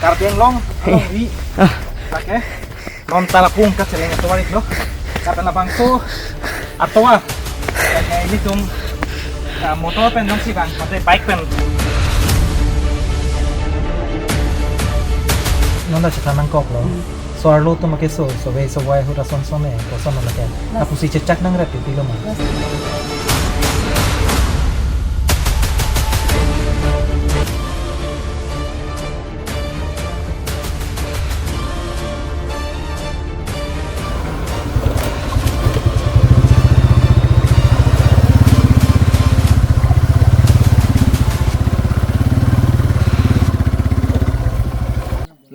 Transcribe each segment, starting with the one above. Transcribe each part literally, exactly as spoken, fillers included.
Karbi Anglong alongri. Lake non Tarapung kacheleng atovar iklo. Lapen labangso atovar, lake ilitum, ah, motor pen jongsi vang, mate bike pen. Non ta chethan nangkoklo. So-arlo atum akeso, sovei sovai ahut ason ason e, koson lake. Lapusi chechak nangrap pipilo ma?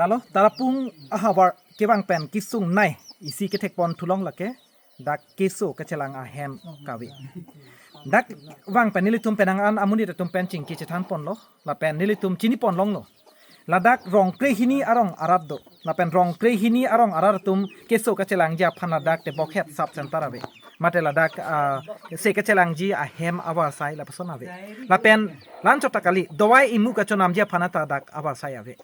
Lalo, Tarapung ahavar kevang pen kesung nei isi kethekpon thulong lake, dak keso kachelang ahem kave. Dak vang pen nelitum penang an amonit atum pen chingki chethan ponlo, lapen nelitum chini pon longlo. Ladak rong krehini arong arat do. Lapen rong krehini arong arat atum keso kachelangji aphan ladak Tebokhet sub center ave. Mate ladak, ah, se kachelangji ahem avarsai lapuson ave. Lapen la-anchot ta kali, dawai imu kachonamji aphan ta dak avarsai ave.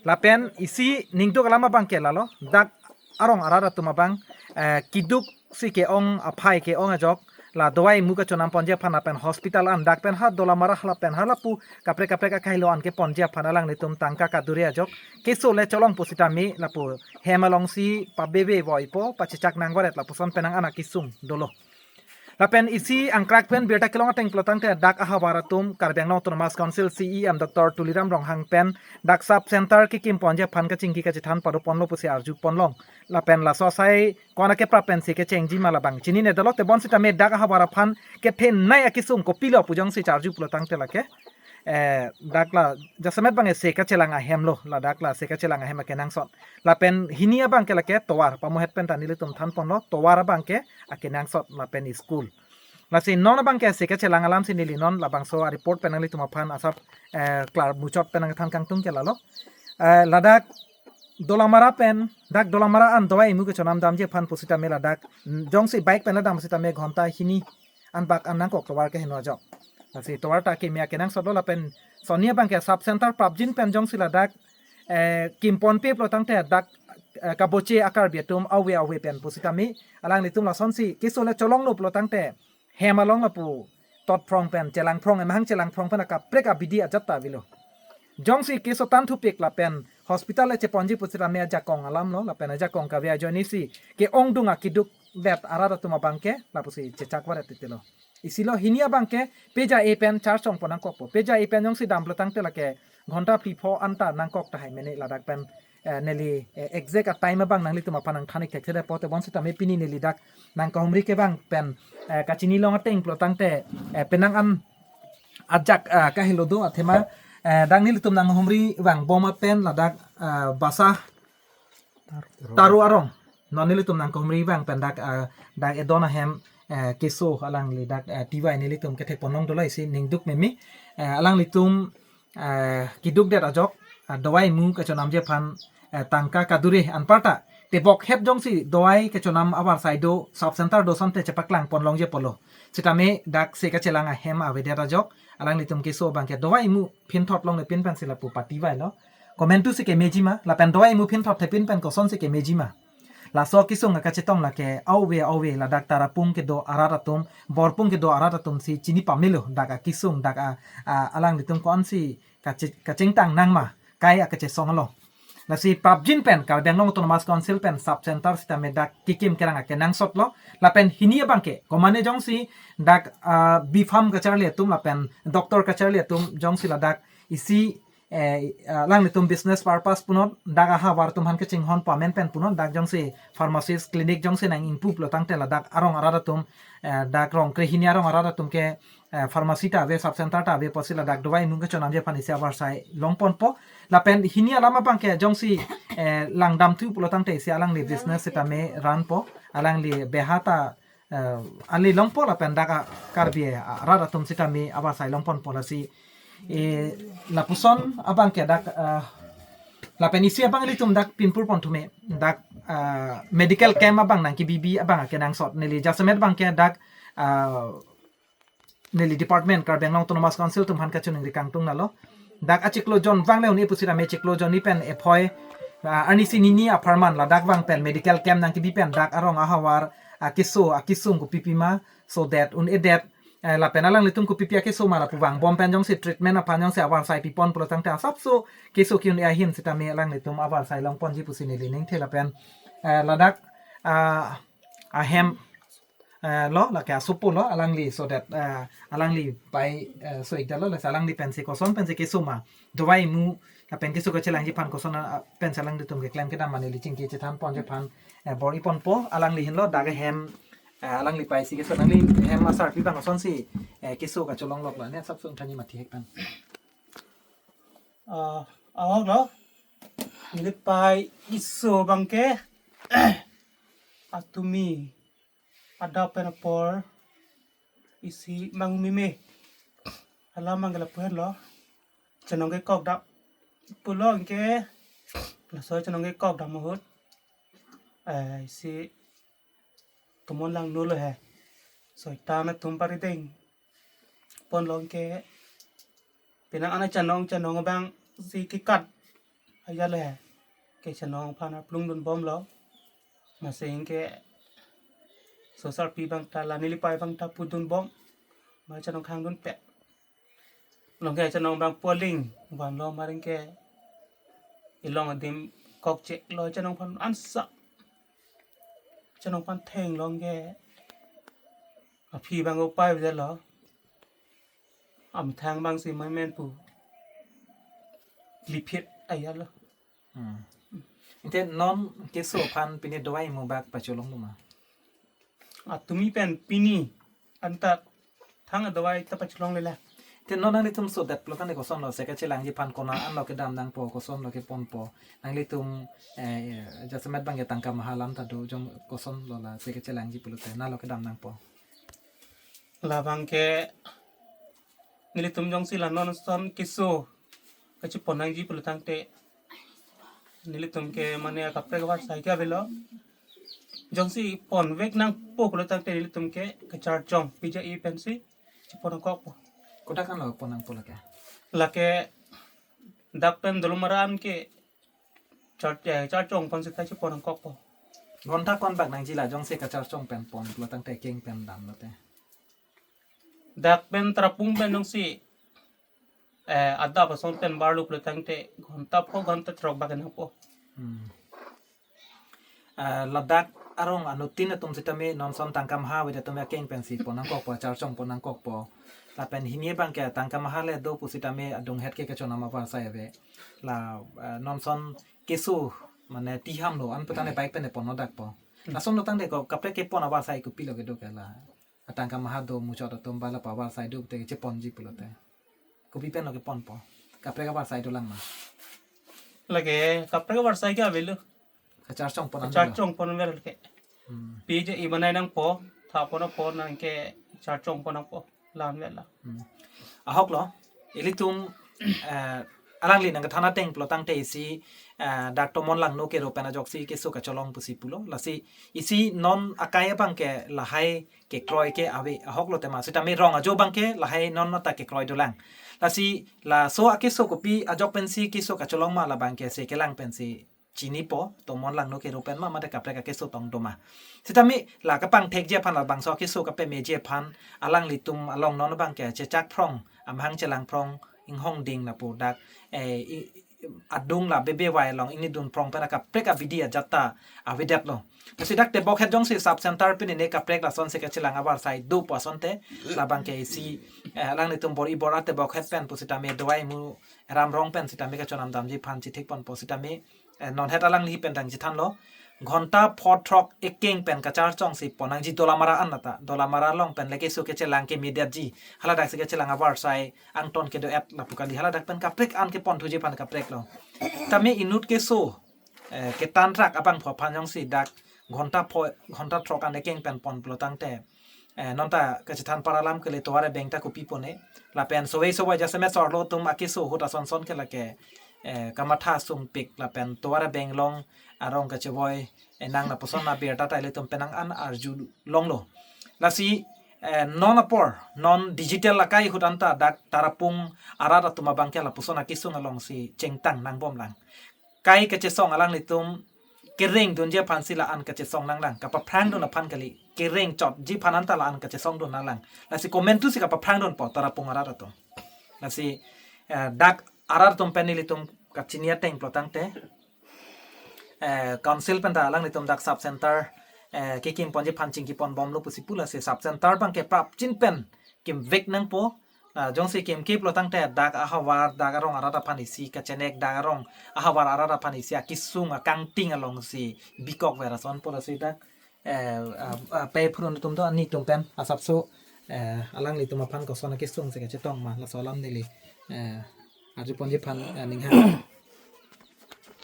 Lapen isi ningduk alam abang ke lalo, dak arong arat atum abang, eh, keduk si ke-ong aphai ke-ong ajok, la dawai imu kachonam ponji aphan lapen hospital an dak pen ha Dolamara lapen ha lapu kaprek kaprek akahelo an keponji aphan alanglitum tangka kadure ajok keso le cholong pusitame lapu hem alongsi pabebe voipo, pachechak nangvaret lapuson penang an akesung dolo. Lapen isi angkrak pen birta kelong ateng pulotangte dak ahavar atum Karbi Anglong Autonomous Council C E M Doctor Tuliram Ronghang pen dak sub center kekim ponji aphan kachingki kachethan pado ponlo pusi arju ponlong. Lapen laso asai kona keprap pensi kechengji ma labang chinine dolo, tebonsitame dak ahavar aphan kethenei akesung kopilo pu jongsi charju pulotangte lake, eh, dak la jasemet abang se kachelang ahem lo, ladak la se kachelang ahem akenangsot. Lapen hini abang ke lake tovar, pamohet pen ta nelitum than ponlo, tovar abang ke akenangsot lapen school. Lasi non abang ke se kachelang alamsi neli non labangso areport pen nanglitum aphan asap, eh, klar muchot pen nangthan kangtung ke lalo. Eh, ladak Dolamara pen, dak Dolamara an dawai imu kachonam damji aphan pusitame ladak, mm, jongsi bike pen la dam pusitame ghonta hini anbak an nangkok tovar keheno ajok. Lasi tovar ta keme akenangsot lo lapen sonni abang ke sub center prapjin pen jongsi ladak, eh, kim ponpe pulotangte dak, eh, kaboche a-Karbi atum ave ave pen pusitame alanglitum lasonsi keso le cholonglo pulotangte hem along lapu totphrong pen chelangphrong, emahang chelangphrong pen akaprek abidi ajat ta avelo. Jongsi keso tan thupik lapen hospital le cheponji pusitame ajakong alam lo, lapen ajakong kave ajoinesi ke-ongdung akeduk det arat atum abang ke lapusi chechak varet titilo. Isi lo, hini abang ke peja e pen charchong pon nangkokpo. Peja e pen jongsi dam pulotangte lake ghonta phli pho anta nangkok tahai mene ladak pen, eh, neli, eh, exact a-time abang nanglitum aphan nangthan ik thekthepo, tebonsitame pini neli dak nangkahumri kevang pen, eh, kachini long ateng pulotangte, eh, penang an ajak, eh, kahelo do athema, eh, dak nelitum nanghumri vangbom apen ladak, eh, Basa Taru arong. Non nelitum nangkahumri vang pen dak, ah, dak edon ahem, eh, keso alangli dak, eh, T Y nelitum kethek ponlong dolo isi ningduk meme, eh, alanglitum, eh, keduk det ajok, ah, dawai imu kachonamji aphan, eh, tangka kadure anparta Tebokhet jongsi dawai kachonam avarsai do sub center do asonte chepaklang ponlongji apotlo. Sitame dak se kachelang ahem avedet ajok alanglitum keso abang ke dawai imu phinthot longle pin pensi lapu pativailo. Komantu si kemeji ma, lapen dawai imu phinthot thepin pen kosonsi kemeji ma. Laso kesung akachetong lake ave ave ladak Tarapung kedo arat atum, Borpung kedo arat atum si chini pamelo dak akesung dak a, a, alanglitum ko-ansi kache-, kachingtang nang ma, kai akachesong along. Lasi prapjin pen Karbi Anglong Autonomous Council pen sub center sitame dak kekim kerang akenangsot lo, lapen hini abang ke, komane jongsi dak, a, B Pharm kacharli atum lapen doctor kacharli atum jongsi ladak isi eh, alanglitum business purpose punon, dak ahavar atum aphan kachinghon pu amen pen punon, dak jongsi pharmacist clinic jongsi nang-ingpu pulotangte ladak arong arat atum, eh, dak rong krehini arong arat atum ke, eh, pharmacy ta ave, sub center ta ave pusi ladak dawai imu kachonamji aphan isi avarsai longponpo. Lapen hini alam abang ke jongsi, eh, langdamthu pulotangte isi alangli business sitame run po, alangli beha ta eh, ali longpo lapen dak a-Karbi arat atum sitame avarsai longponpo lasi, eh, lapuson abang ke dak, eh, lapen isi abang ilitum dak pinpur ponthume dak, eh, medical camp abang nangkebibi abang akenangsot neli jasemet abang ke dak, eh, neli department Karbi Anglong Autonomous Council atum aphan kachiningri kangtung nalo. dak achiklo jon vang le un-e pusitame chiklo jon ni pen ephoi, ah, arnisi nini apharman ladak vang pen medical camp nangkebi pen dak arong ahavar, ah, keso, ah, kesung kopi pima, so that un-edet, eh, lapen alanglitum kopipi akeso ma lapu vangbom pen jongsi treatment aphan jongsi avarsai pipon pulo tangte asapso keso ki-un-e ahin sitame alanglitum avarsai longponji pusi neli ningthe lapen, eh, ladak, ah, ahem, eh, lo, lake asopo lo, alangli, so that, eh, alangli pai, eh, so-ikdetlo, lasi alangli pensi koson pensi keso ma dovai mu, lapen keso kachelangji aphan koson, ah, pensi alanglitum keklem kedam ma neli chingki chethanponji aphan, eh, bor-iponpo, alangli hinlo, dak ahem, eh, alangli pai si keso, alangli hem asarpi abang kosonsi, eh, keso kacholong lok la, ne asapso thanji mati hek pen. Ah, ahok lo. Neli pai keso abangke atumi adap pen apor isi mangmime. Alam abangke lapu henlo. Chenong kekok dam pulo anke, laso chenong kekok dam ahut, eh, isi Tomon Langno lo he. Soitan atum parideng ponlo anke, penang an achenong, chenong abang si kekat ajat lo he. Ke chenong aphan arplungdunbomlo. Masi anke so asarpi abang ta, la neli pai abang ta pudunbom, ma chenong khangdunpet. Longke chenong abang poling vanlo, mar anke ilong adim kokcheklo, chenong aphan ansa, chenong aphan thenglo anke aphi abang upai avedetlo. Amethang abang si maimen pu lipit ajat lo. Hmm. Ante non keso aphan pine dovai mu bak pacholonglo ma? Atumi pen pini anta thang adovai ta pacholongle la. Te non nanglitum so that pulo tangte kosonlo, se kachelangji aphan konat anlo kedam nangpo, kosonlo keponpo? Nanglitum, eh, jasemet abangke tangka maha alam ta do, jong kosonlo la se kachelangji pulote, nalo kedam nangpo? Labangke nelitum jongsi la non ason keso kachepon nangji pulo tangte, nelitum ke mane kaprek avarsai ke avelo. Jongsi ponvek nangpo pulo tangte nelitum ke kacharchong pija i pensi chepon nangkokpo. Kodak anlo pon nangpo lake? Lake dak pen Dolamara an ke char-, eh, charchong pon seta chepon nangkokpo. Ghonta konbak nangji la jongsi kacharchong pen pon pulo tangte keng pen damlote? Dak pen Tarapung pen jongsi, eh, adap ason pen barlu pulo tangte ghonta pho ghonta throk bak nangpo. Hmm. Ah, ladak arong anuttin atum sitame non ason tangka maha avedet atum akeng pensi pon nangkokpo, charchong pon nangkokpo. Lapen hini abangke tangka maha le do pusitame adunghet ke kachonam avarsai ave. La, ah, non ason keso mane tiham lo, an petane bike pen pon nodakpo. Hmm. Lason lo tangte ko kaprek kepon avarsai kopilo kedo ke la? Atangka maha do muchot atum ba lapu avarsai do te cheponji pulote, kopi penlo keponpo? Kaprek avarsai dolang ma? Lake kaprek avarsai ke avelo. Kacharchong pon nanglo? Kacharchong pon avel ke. Hmm. Pija i banai nangpo, tha pon apor nang ke charchong pon nangpo, la-an avel la. Hmm. Ahok lo, ilitum, eh, alangli nangkethan ateng pulo tangte isi, eh, dak Tomon Langno kero pen ajoksi keso kacholong pusi pulo. Lasi isi non akai abangke lahai kekroi ke ave, ahok lo tema, sitame rong ajo abangke lahai non anta kekroi dolang. Lasi laso akeso kopi ajok pensi keso kacholong ma, labangke se kelang pensi chinipo, Tomon Langno kero pen ma, mate kaprek akeso tong do ma? Sitame la kapangthekji aphan, labangso akeso kapameji aphan alanglitum along non abangke chechak phrong, amahang chelang phrong, inghong ding lapu dak, eh, i-, adung la bebe vai along ingni dun phrong pen kaprek abidi ajat ta avedetlo. Lasi dak Tebokhet jongsi sub center pine ne kaprek lason se kachelang avarsai do pu asonte, labangke isi, eh, alanglitum bor-i bor-a Tebokhet pen pusitame dovai mu ram rong pen sitame kachonam damji aphan chithik ponpo sitame, eh, non het alangli pen dang chithanlo. Ghonta pho throk ekeng pen kacharchong si pon nangji Dolamara an anta. Dolamara along pen le keso kechelang kemedetji. Haladak si kechelang avarsai angton kedo-et lapu kali, haladak pen kaprek an kepon thuji aphan kaprek lo. Tame inut keso, eh, kethan rak abang pho aphan jongsi dak ghonta pho, ghonta throk an ekeng pen pon pulo tangte, eh, non ta kachethan par alam ke le tovar abeng ta kopi pone. Lapen sovai sovai jasemet sorlo atum akeso ahut ason son ke lake, eh, kamatha sungpik lapen tovar abeng along arong kachevoi, eh, nang lapuson abirta ta ilitum penang an arjulonglo. Lasi, Eh, non apor, non digital akai ahut anta dak Tarapung arat atum abangke lapuson akesung alongsi chengtang nangbomlang. Kai kachesong alanglitum kereng dunji aphansi la-an kachesong nanglang. Kapaphrang dun aphan kali, kereng chotji aphan anta la-an kachesong dun nanglang. Lasi komantusi kapaphrang dunpo Tarapung arat atum. Lasi, eh, dak arat atum pen nelitum kachini ateng pulo tangte, eh, council pen ta alanglitum dak sub center, eh, kekim ponji aphan chingki ponbomlo pusi pu, lasi sub center abangke prapjin pen kimvek nangpo. Ah, jongsi kimke pulo tangte dak ahavar, dak arong arat aphan isi kachenek, dak arong ahavar arat aphan isi akesung akangting alongsi bikok ver asonpo. Lasi dak, eh, ah, ah, pe phurun atum do, netum pen asapso, eh, alanglitum aphan koson akesung si kachetong ma, laso alam neli, eh, arju ponji aphan, eh, ninghang.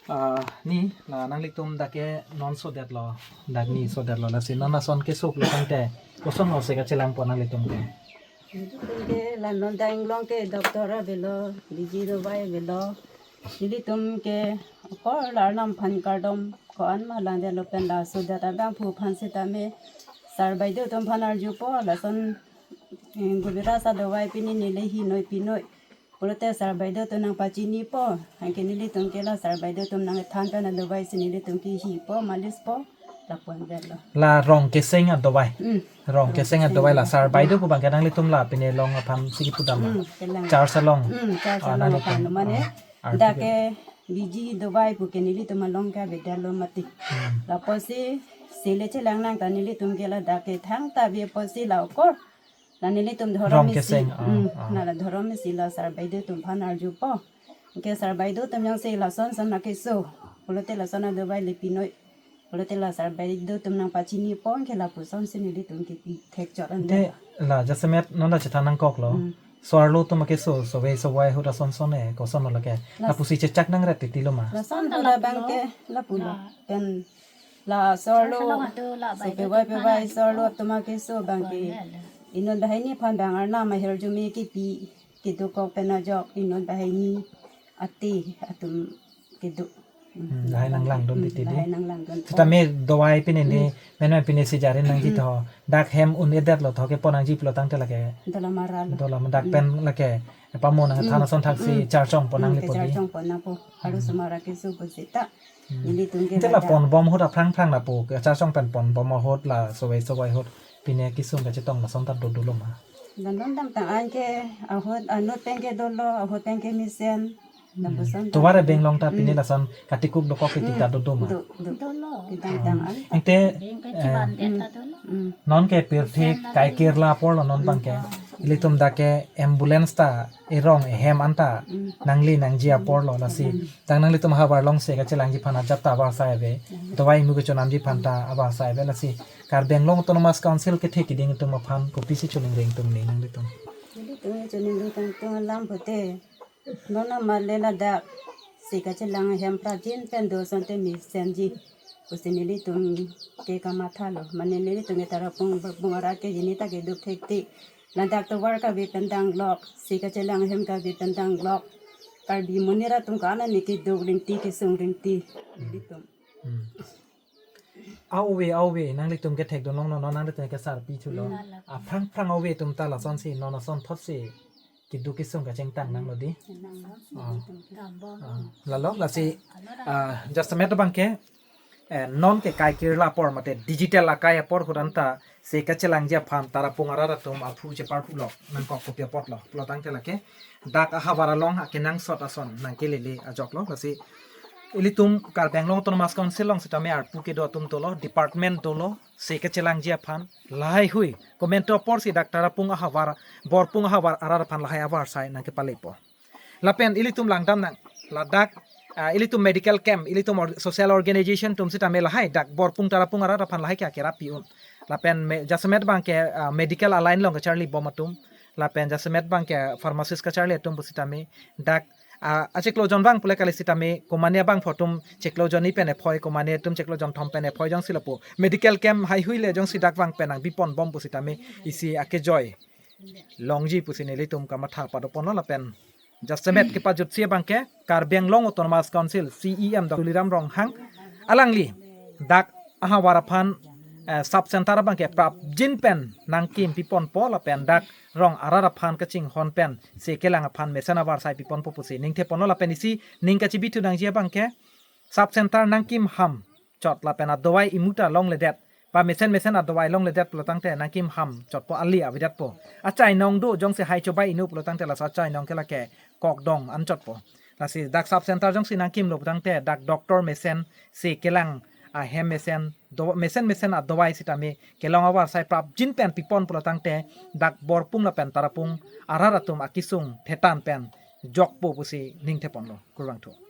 Ah, ni, la nanglitum dak ke non sodetlo, dak ni sodetlo, lasi non ason keso pulo tangte koson nose kachelangpo nanglitum ke? Nelitum ke la non dang long ke doctor avelo, biji dovai avelo. Nelitum ke apor la Arnam aphan kardom ko-an ma langdetlo pen la sodet abangphu aphan sitame sar baideo atum aphan arjupo, lason, eh, gubira sa dovai pini neli hinoi pinoi pulote sar baideo atum nangpachinipo. Anke nelitum ke la sar baideo atum nangthan pen adovai si nelitum ke hipo, malis po, lapu-an avelo. La rong keseng adovai. Hmm. Rong keseng adovai la sar baideo pu abangke nanglitum la pine long aphan si kipudam ma? Hmm, kelang. Charge along. Hmm, charge along aphan lo mane. Ah, dak ke biji dovai pu ke nelitum along ke avedetlo mati. Hmm. Lapusi sele chelang nang ta nelitum ke la dak ke thangta ave pusi la okor. La nelitum dhorom isi. Rong keseng, ah, hmm, ah. La la dhorom isi la sar baideo atum aphan arjupo. Ke sar baideo atum jongsi lason son akeso pulote lason adovai le pinoi pulote la sar baideo atum nangpachinipo, ke lapuson si nelitum kipi thekchot an. Te la jasemet non la chethan nangkoklo. Hmm. So-arlo atum akeso, sovei sovai ahut ason son e, koson lo ke? Las- Lapusi chechak nangret titilo ma? Lason la abangke lapulo. La. Pen la so-arlo, so-arlo atum la so-arlo pevai pevai so-arlo atum akeso abangke. Inut banghini aphan bang Arnam ahirjume kipi, kedokok pen ajok inut banghini ate atum kedo. Hmm, lahai nanglangdun titi di. Lahai nanglangdun. Sitame dovai pine di, hmm, menme pine si jarin nangji, hmm, tho. Dak hem un-edetlo tho, kepon nangji pulo tangte lake. Dola maralo. Dola ma dak, hmm, pen lake. Pamo nangthan, hmm, ason thaksi, hmm, charchong pon, hmm, nanglepo di. Charchong pon nangpo. Harus, hmm, sumara keso pusita. Hmm. Nelitum ke te la ladak ponbom ahut aphrang phrang lapu, kacharchong pen ponbom ahut la sovei sovai ahut pine kesung kachetong lason ta dodolo ma? Dondam tang anke ahut anut pen ke dolo, ahut pen ke mesen. Hmm. Lapuson ta. Tovar abeng along ta pini, hmm, lason katikuk dokok kiti, hmm, ta dodo ma? Do, do. Dolo. Kedamtang an. Ante, beng ke, eh, chivan det ta dolo. Hmm. Non ke pirthe kaikirla apor lo non abangke. Hmm. Ilitum dak ke ambulance ta erong ehem anta, hmm, nangli nangji apor lo lasi. Hmm. Tang nanglitum havar along se kachelangji aphan ajat ta avarsai ave. Hmm. Dovai imu kechonamji aphan ta avarsai ave lasi. Karbi Anglong Autonomous Council kethe kiding atum aphan kopisi choningreng atum ne nanglitum? Nelitum choningreng atum alam pute. Non amat le ladak se kachelang ahem prapjin pen do asonte mesenji pusi nelitum ke kamathalo. Mane nelitum ke Tarapung Borpung arat ke hini ta keduk thektik. Ladak tovar kave pen danglok, se kachelang ahem kave pen danglok. Karbi monit atum ko-an ne keduk ringti, kesung ringti. Nelitum. Hmm. Ave, ave, nanglitum kethekdun longlo, non nanglitum kesarpi thulo. Hmm. Aphrang phrang ave atum ta lasonsi, non asonthotsi keduk kesung kachingtang nanglo di. Nang. Ah. Ah. Lalo, lasi, ah, jasemet abangke, eh, non ke kaikirla apor mate digital akai apor ahut anta se kachelangji aphan Tarapung arat atum aphu cheparpulo, nangkok kopi apotlo, pulo tangte lake dak ahavar along akenangsot ason nangkelele ajoklo, lasi ilitum Karbi Anglong Autonomous Council along sitame arpu kedo atum dolo, department dolo, se kachelangji aphan lahai hui komantu aporsi dak Tarapung ahavar, Borpung ahavar arat aphan lahai avarsai nangkepalepo. Lapen ilitum langdam nang, ladak, ah, ilitum medical camp, ilitum or-, social organization atum sitame lahai dak Borpung Tarapung arat aphan lahai ke akera pi-un. Lapen me-, jasemet abangke, ah, medical aline along kacharlibom atum. Lapen jasemet abangke pharmacist kacharli atum pusitame dak, ah, achiklo jon abang pule kali sitame komane abangpho atum chiklo jon ni pen ephoi, komane atum chiklo jon thom pen ephoi jongsi lapu medical camp haihui le jongsi dak abang pen nangbiponbom pusitame isi akejoi longji pusi nelitum kamatha padoponlo lapen jasemet kepajutsi abangke Karbi Anglong Autonomous Council C E M Doctor Tuliram Ronghang alangli dak ahavar aphan eh, sub center abangke prapjin pen nangkim piponpo lapen dak rong arat aphan kachinghon pen se kelang aphan mesen avarsai piponpo pusi ningtheponlo lapen isi ning kachibithu nangji abangke sub center nangkim ham chot lapen adovai imuta longledet, ba mesen mesen adovai longledet pulotangte nangkim ham chotpo, ali avedetpo. Achainong do jongsi hai chobai inu pulotangte laso achainong ke lake kokdong anchotpo. Lasi dak sub center jongsi nangkimlo pulotangte dak doctor mesen se kelang ahem mesen do mesen mesen adovai sitame kelong avarsai prapjin pen pipon pulotangte dak Borpung lapen Tarapung arat atum akisung thetan pen jokpo pusi ningtheponlo. Kurvangthu.